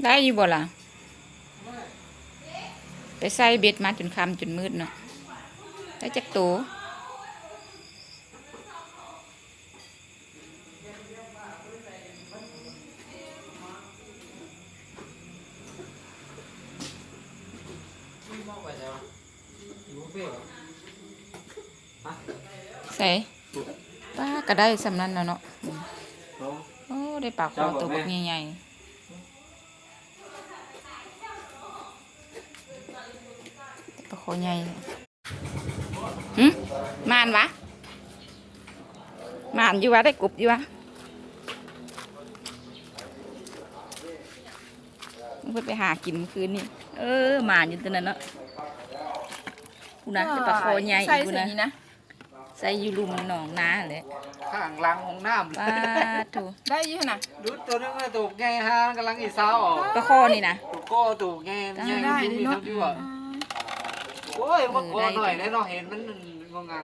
ໄດ້ຢູ່ບໍ່ລະ? ໄປໃສ່ເບັດມາຈົນຄ່ຳຈົນມືດເນາະ. ໄດ້ຈັກໂຕ? ໃສ່ ປາກະໄດ້ສ່ຳນັ້ນແລ້ວເນາະ. ໂອ້ ໄດ້ປາຄໍໂຕບັກໃຫຍ່ໆ ປາຄໍໃຫຍ່. ຫື ໝານຫວາ? ໝານຢູ່ຫວາ? ໄດ້ກົບຢູ່ຫວາ? ເພິ່ນໄປຫາກິນມື້ຄືນນີ້. ເອີ ໝານຢູ່ຕົວນັ້ນເນາະ. ພຸ້ນນະ ປາຄໍໃຫຍ່ອີກພຸ້ນນະ. ໃສ່ຢູ່ລຸ່ມໜອງນາຫັ້ນແຫຼະ ຂ້າງຫຼັງຫ້ອງນ້ຳ. ປາໂທ້ ໄດ້ຢູ່ຫັ້ນນະ. ດຸດໂຕໜຶ່ງນະ ໂຕໃຫຍ່ຫາກຳລັງອີເຊົາອອກ. ປາຄໍນີ້ນະ ໂຕກໍໂຕໃຫຍ່ ໃຫຍ່ຢູ່ນີ້ທັງຢູ່. ໂອ້ຍ ປາຄໍໜ້ອຍແລ້ວເນາະ ເຫັນມັນງາມ.